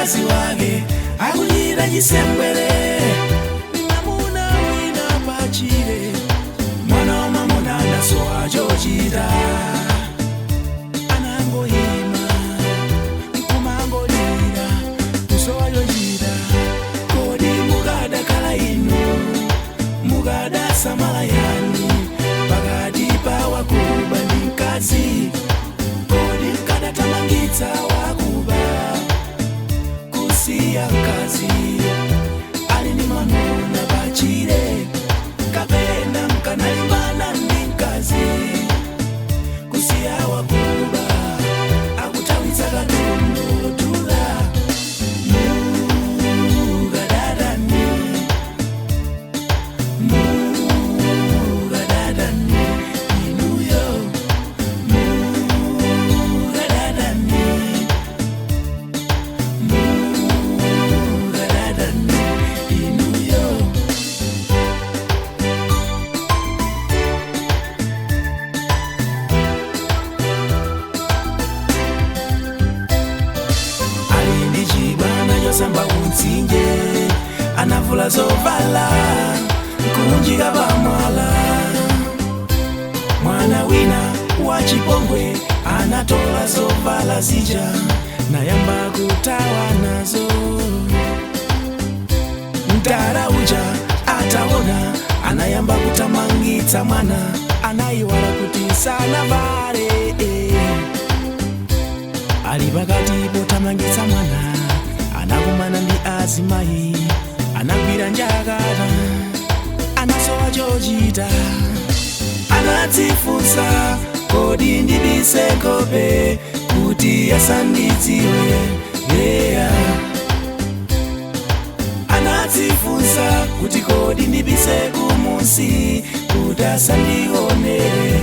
Mkazi wake akuchita chisembwere mwamuna wina pachire. Mwana wa mamuna anasowa chochita, anangoyima nkumangolira kusowa chochita. Kodi mukadakhala inu, mukadasamala yani pakati pa wakuba ndi mkazi? Kodi mkadathamangitsa wakuba, kusiya mkazi ali ndi mwamuna pachire, kapena mkanalimbana ndi mkazi, kusiya wakuba akutawitsa katundu tula? Mukadatani? Mukadatani inuyo? Mukadatani? Mukadatani inuyo? Ali ndi chibwana chosamba kumtsinje, anavula zovala nkunjika pamwala. Mwana wina wachipongwe anatola zovala zija nayamba kutawa nazo. Mtara uja ataona, anayamba kutamangitsa mwana, anayiwala kuti sanavale. Ali pakati potamangitsa mwana, anakumana ndi azimayi, anagwira njakata, anasowa chochita. Anadzifunsa, kodi ndibise nkhope kuti asandidziwe? Yeah. Anadzifunsa kuti kodi ndibise kumusi kuti asandionere?